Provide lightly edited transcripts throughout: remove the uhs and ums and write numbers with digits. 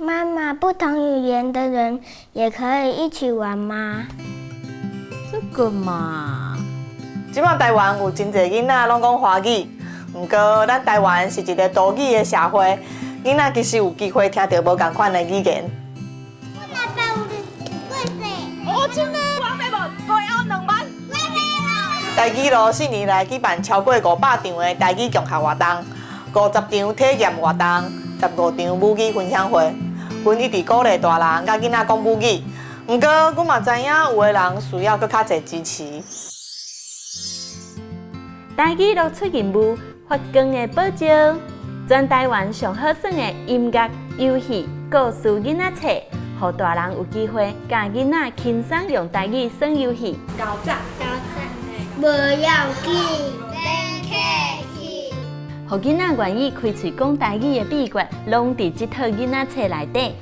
媽媽，不同語言的人也可以一起玩嗎？這個嘛，這擺台灣有真濟囡仔攏講華語，毋過咱台灣是一個多語的社會，囡仔其實有機會聽著無仝款的語言。哦，真的，我買無，五要2萬。台語路4年來舉辦超過500場的台語共學活動，50場體驗活動，15場母語分享會。阮一直鼓勵大人佮囡仔講母語，毋過阮嘛知影有的人需要閣較濟支持。台語路出任務，發光的寶石，全台灣上好耍的音樂遊戲故事囡仔冊，予大人有機會教囡仔輕鬆用台語耍遊戲。厚早，厚早，無要緊，免客氣。予囡仔願意開喙講台語的秘訣，攏佇這套囡仔冊內底。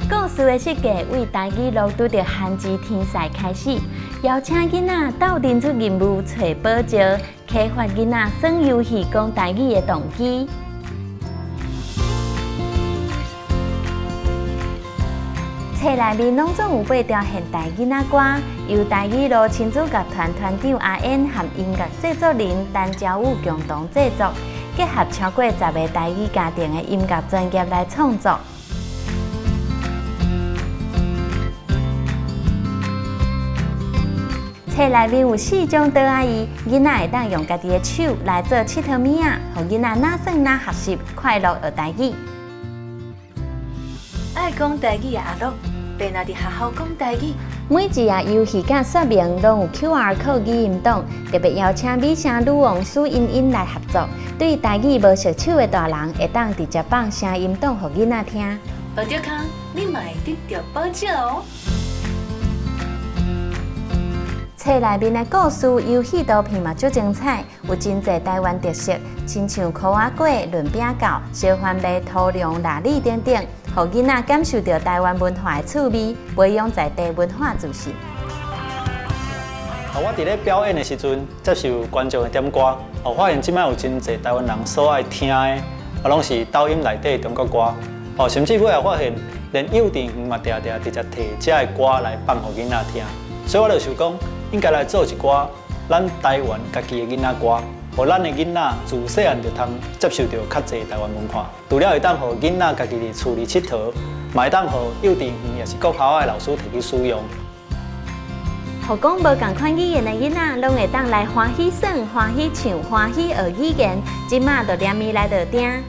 故事的設計為台語路拄著旱季天災開始，邀請囡仔鬥陣出任務，揣寶石，啟發囡仔耍遊戲講台語的動機。冊內面攏總有八條現代囡仔歌，由台語路親子樂團團長阿燕和音樂製作人陳昭宇共同製作，結合超過10個台語家庭的音樂專業來創作。冊內面有四種桌仔椅，囡仔會當用家己的手來做𨑨迌物仔，予囡仔哪耍哪學習，快樂學台語。愛講台語的阿樂，別若佇學校講台語。每一頁遊戲佮說明攏有 QR code 語音檔，特別邀請美聲女王蘇茵茵來合作，對台語無熟手的大人，會當直接放聲音檔予囡仔聽。無著空，你嘛會得著寶石哦。冊內面的故事、遊戲圖片嘛足精彩，有真濟台灣特色，親像箍仔粿、潤餅鉸、燒番麥、土龍、臘米等等，予囡仔感受著台灣文化的趣味，培養在地文化自信。啊，我佇咧表演的時陣，接受觀眾的點歌，哦，發現這擺有真濟台灣人所愛聽的，啊，攏是抖音內底的中國歌，哦，甚至尾後發現，連幼稚園嘛定定直接提這个歌來放予囡仔聽，所以我就想講，應該來做一寡咱台灣家己的囡仔歌，予咱的囡仔自細漢就通接受著較濟台灣文化。除了會當予囡仔家己佇厝裡𨑨迌，嘛會當予幼稚園抑是國校的老師提去使用。予講無仝款語言的囡仔，攏會當來歡喜耍、歡喜唱、歡喜學語言。這馬就連綿來落訂。